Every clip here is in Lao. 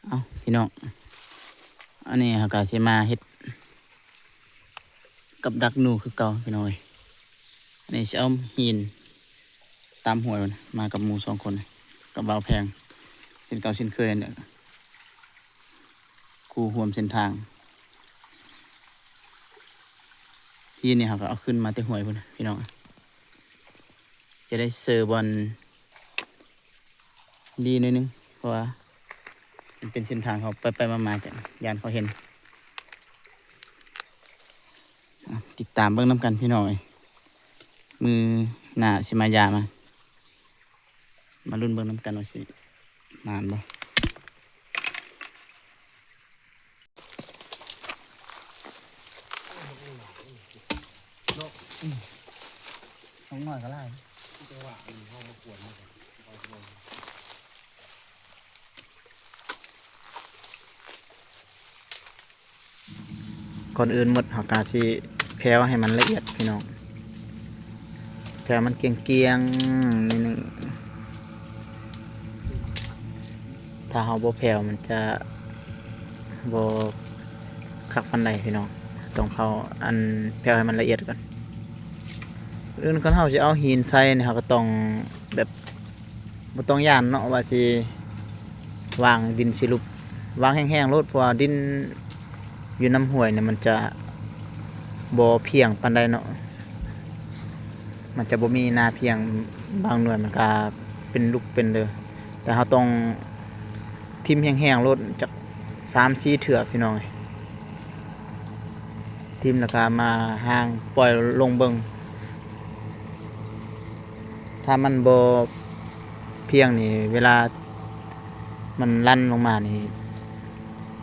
ເອົ້າ ພີ່ນ້ອງ ອັນນີ້ເຮົາກໍຊິມາເຮັດກັບດັກໜູຄືເກົ່າ ພີ່ນ້ອງເອີຍ. ອັນນີ້ຊິເອົາຫີນຕາມຫ້ວຍມາກັບໝູ່ສອງຄົນ ກັບບ່າວແພງ ເຊັ່ນເກົ່າເຊັ່ນເຄີຍຫັ້ນແຫຼະ ຄູ່ຮ່ວມເສັ້ນທາງ. ຫີນນີ້ເຮົາກໍເອົາຂຶ້ນມາແຕ່ຫ້ວຍພຸ້ນ ພີ່ນ້ອງ ຈະໄດ້ເຊີບ່ອນດີໜ້ອຍໜຶ່ງ ເພາະວ່າມັນເປັນເສັ້ນທາງເຂົາໄປໆມາໆ ຢ້ານເຂົາເຫັນ. ຕິດຕາມເບິ່ງນຳກັນ ພີ່ນ້ອງເອີຍ ມື້ໜ້າຊິມາຢາມ ມາ ມາລຸ້ນເບິ່ງນຳກັນວ່າຊິໝານບໍ່. ອືມ ນົກນ້ອຍກໍຫຼາຍ. ກ່ອນອື່ນໝົດ ເຮົາກະຊິແຜ່ວໃຫ້ມັນລະອຽດ ພີ່ນ້ອງ. ແຜ່ວໃຫ້ມັນກ້ຽງໆ ໜ້ອຍໜຶ່ງ. ຖ້າເຮົາບໍ່ແຜ່ວ ມັນຈະບໍ່ຄັກປານໃດ ພີ່ນ້ອງ. ຕ້ອງເຜົາ ອັນ ແຜ່ວໃຫ້ມັນລະອຽດກ່ອນ. ອື່ນ ຄັນເຮົາຊິເອົາຫີນໃສ່ນີ້ ເຮົາກໍຕ້ອງແບບ ບໍ່ຕ້ອງຢ້ານເນາະວ່າຊິວາງດິນຊິຫຼຸບ, ວາງແຫ້ງໆໂລດ ເພາະວ່າດິນຢູ່ນຳຫ້ວຍນີ້ມັນຈະບໍ່ພຽງປານໃດເນາະ, ມັນຈະບໍ່ມີໜ້າພຽງ, ບາງໜ່ວຍມັນກະເປັນຫຼຸບເປັນເລີ. ແຕ່ເຮົາຕ້ອງຖິ້ມແຫ້ງໆໂລດ ຈັກສາມສີ່ເທື່ອ ພີ່ນ້ອງເອີຍ. ຖິ້ມແລ້ວກະມາຮ່າງປ່ອຍລົງເບິ່ງ. ຖ້າມັນບໍ່ພຽງນີ້ ເວລາມັນຫຼັ່ນລົງມານີ້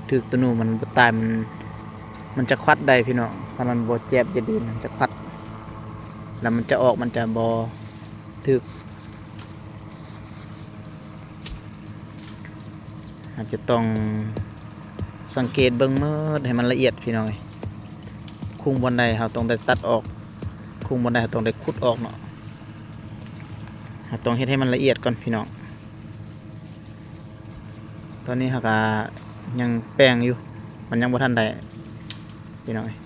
ຖືກຕົວໜູມັນບໍ່ຕາຍ ມັນ ມັນຈະຂວັດໄດ້ພີ່ນ້ອງ. ຄັນມັນບໍ່ແຈບຈະດີ ມັນຈະຂວັດ ແລ້ວມັນຈະອອກ ມັນຈະບໍ່ຖືກ. ເຮົາຈະຕ້ອງສັງເກດເບິ່ງໝົດໃຫ້ມັນລະອຽດພີ່ນ້ອງເອີຍ. ຄຸງບ່ອນໃດເຮົາຕ້ອງໄດ້ຕັດອອກ, ຄຸງບ່ອນໃດເຮົາຕ້ອງໄດ້ຂຸດອອກເນາະ. ເຮົາຕ້ອງເຮັດໃຫ້ມັນລະອຽດກ່ອນພີ່ນ້ອງ. ຕອນນີ້ເຮົາກະຍັງແປງຢູ່, ມັນຍັງບໍ່ທັນໄດ້ພີ່ນ້ອງເອີຍ.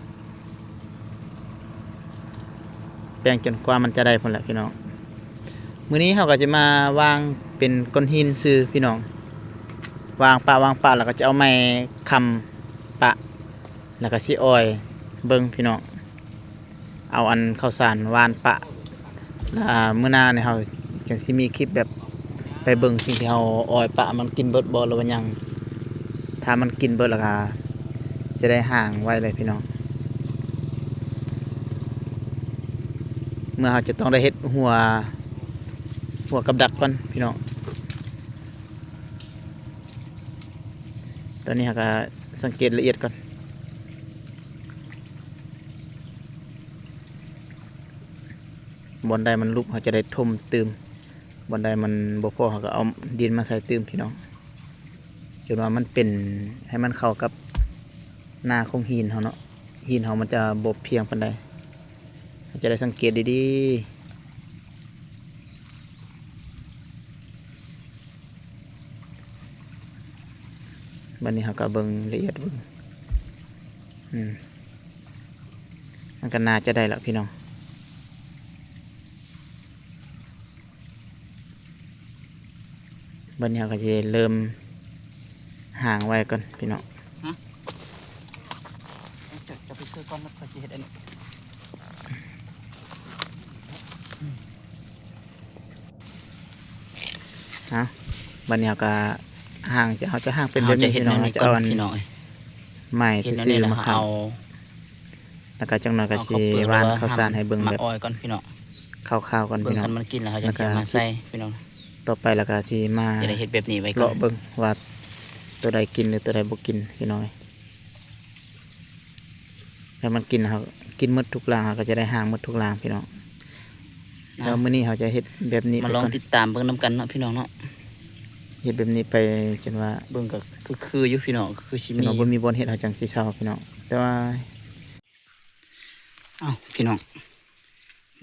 ແປງຈົນກວ່າມັນຈະໄດ້ພຸ້ນແຫຼະພີ່ນ້ອງ. ມື້ນີ້ເຮົາກໍຈະມາວາງເປັນກ້ອນຫີນຊື່ພີ່ນ້ອງ, ວາງປະ ວາງປະ ແລ້ວກໍຈະເອົາໄມ້ຄ້ຳປະ ແລ້ວກໍຊິອອຍເບິ່ງພີ່ນ້ອງ. ເອົາອັນເຂົ້າສານຫວ່ານປະ ແລ້ວມື້ໜ້ານີ້ເຮົາຈັ່ງຊິມີຄລິບແບບໄປເບິ່ງສິ່ງທີ່ເຮົາອອຍປະ ມັນກິນເບິດບໍ່ ຫຼືວ່າຫຍັງ. ຖ້າມັນກິນເບິດແລ້ວກໍ ຈະໄດ້ຫ້າງໄວ້ເລີຍພີ່ນ້ອງ. ເມື່ອເຮົາຈະຕ້ອງໄດ້ເຮັດຫົວ ຫົວກັບດັກກ່ອນພີ່ນ້ອງ. ຕອນນີ້ເຮົາກໍສັງເກດລະອຽດກ່ອນ, ບ່ອນໃດມັນຫຼຸບເຮົາຈະໄດ້ຖົມຕື່ມ. ບ່ອນໃດມັນບໍ່ພໍ ເຮົາກໍເອົາດິນມາໃສ່ຕື່ມພີ່ນ້ອງ, ຈົນວ່າມັນເປັນ ໃຫ້ມັນເຂົ້າກັບໜ້າຂອງຫີນເຮົາເນາະ. ຫີນເຮົາມັນຈະບໍ່ພຽງປານໃດ, ເຮົາຈະໄດ້ສັງເກດດີໆ. ບັດນີ້ເຮົາກໍເບິ່ງລະອຽດເບິ່ງ, ອືມ ມັນກໍໜ້າຈະໄດ້ລະພີ່ນ້ອງ. ບັດນີ້ເຮົາກໍຊິເລີ່ມຫາງໄວ້ກ່ອນພີ່ນ້ອງ. ຮະ? ເຈົ້າ ເຈົ້າໄປເຊີກ່ອນ ຂ້ອຍຊິເຮັດອັນນີ້. ເອົາ ບັດນີ້ເຮົາກໍຫາງ ເຮົາຈະຫາງເປັນແບບນີ້ພີ່ນ້ອງ, ເຮົາຈະເອົາອັນ ພີ່ນ້ອງເອີຍ ໄມ້ຊື່ໆມາຄ້ຳ. ແລ້ວກໍຈັກໜ້ອຍກໍຊິຫວ່ານເຂົ້າສານໃຫ້ເບິ່ງແບບ ມາອອຍກ່ອນພີ່ນ້ອງ, ຄ່າວໆກ່ອນພີ່ນ້ອງ. ເບິ່ງຄັນມັນກິນແລ້ວ ເຮົາຈັ່ງຊິມາໃສ່ພີ່ນ້ອງ, ຕໍ່ໄປແລ້ວກໍຊິມາ ຈະໄດ້ເຮັດແບບນີ້ໄວ້ກ່ອນ, ເລາະເບິ່ງວ່າໂຕໃດກິນ ຫຼື ໂຕໃດບໍ່ກິນພີ່ນ້ອງ. ຖ້າມັນກິນ ເຮົາກິນໝົດທຸກລາງ ເຮົາກໍຈະໄດ້ຫາງໝົດທຸກລາງພີ່ນ້ອງ. ແລ້ວມື້ນີ້ເຮົາຈະເຮັດແບບນີ້ ມາລອງຕິດຕາມເບິ່ງນຳກັນເນາະພີ່ນ້ອງເນາະ, ເຮັດແບບນີ້ໄປຈົນວ່າ ເບິ່ງກໍຄືໆຢູ່ພີ່ນ້ອງ, ຄືຊິມີ ບໍ່ມີບ່ອນເຮັດ ເຮົາຈັ່ງຊິເຊົາພີ່ນ້ອງ. ແຕ່ວ່າ ເອົ້າ ພີ່ນ້ອງ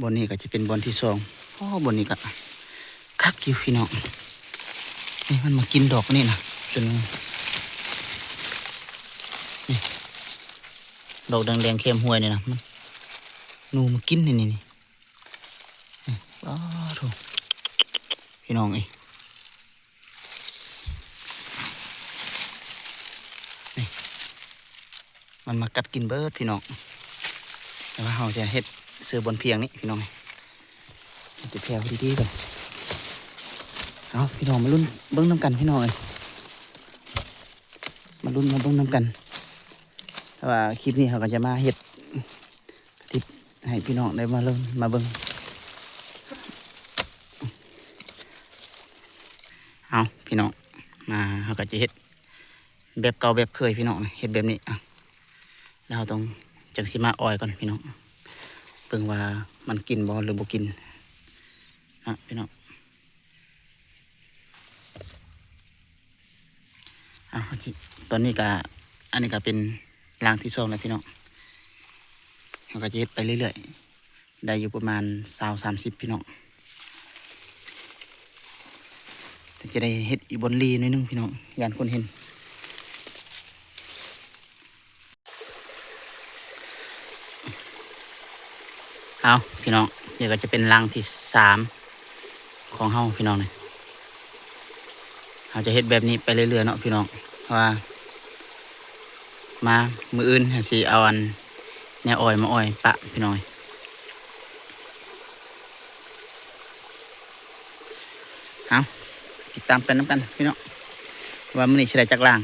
ບ່ອນນີ້ກໍຈະເປັນບ່ອນທີສອງ. ໂອ້ ບ່ອນນີ້ກໍຄັກຢູ່ພີ່ນ້ອງ. ນີ້ມັນມາກິນດອກນີ້ນະ ຈົນ ດອກແດງໆ ແຄມຫ້ວຍນີ້ນະ ມັນ ໜູມາກິນ ນີ້ ນີ້ ນີ້ ນີ້ ອ້າໂທ້ ພີ່ນ້ອງເອີຍ ນີ້ ມັນມາກັດກິນເບິດ ພີ່ນ້ອງ. ແຕ່ວ່າເຮົາຈະເຮັດເສື່ອບ່ອນພຽງນີ້ ພີ່ນ້ອງເອີຍ ເອົາແຖວດີໆ ກ່ອນ. ເອົາ ພີ່ນ້ອງ ມາລຸ້ນເບິ່ງນຳກັນ ພີ່ນ້ອງເອີຍ ມາລຸ້ນມາເບິ່ງນຳກັນ. ແຕ່ວ່າຄລິບນີ້ເຮົາກໍຈະມາເຮັດກະຕິບໃຫ້ພີ່ນ້ອງໄດ້ມາເບິ່ງ ມາເບິ່ງ. ເອົາ ພີ່ນ້ອງ ມາ ເຮົາກໍຈະເຮັດແບບເກົ່າແບບເຄີຍ ພີ່ນ້ອງ ເຮັດແບບນີ້ ອ່ະ ແລ້ວເຮົາຕ້ອງ ຈັ່ງຊິມາອອຍກ່ອນ ພີ່ນ້ອງ ເບິ່ງວ່າມັນກິນບໍ່ ຫຼືບໍ່ກິນເນາະ ພີ່ນ້ອງ. ເອົາ ຕອນນີ້ກະ ອັນນີ້ກະເປັນຫຼັງທີສອງແລ້ວ ພີ່ນ້ອງ. ເຮົາກໍຈະເຮັດໄປເລື້ອຍໆ ໄດ້ຢູ່ປະມານຊາວ ສາມສິບ ພີ່ນ້ອງ. ແຕ່ຈະໄດ້ເຮັດອີກບ່ອນລີໜ້ອຍໜຶ່ງ ພີ່ນ້ອງ ຢ້ານຄົນເຫັນ. ເອົາ ພີ່ນ້ອງ ນີ້ກໍຈະເປັນຫຼັງທີສາມຂອງເຮົາ ພີ່ນ້ອງ ນີ້ ເຮົາຈະເຮັດແບບນີ້ໄປເລື້ອຍໆ ເນາະ ພີ່ນ້ອງ ເພາະວ່າມາມື້ອື່ນເຮົາຊິເອົາອັນແນວອອຍມາອອຍປະ ພີ່ນ້ອງ. ເອົາ ຕິດຕາມໄປນຳກັນ ພີ່ນ້ອງ ວ່າມື້ນີ້ຊິໄດ້ຈັກຫຼັງ.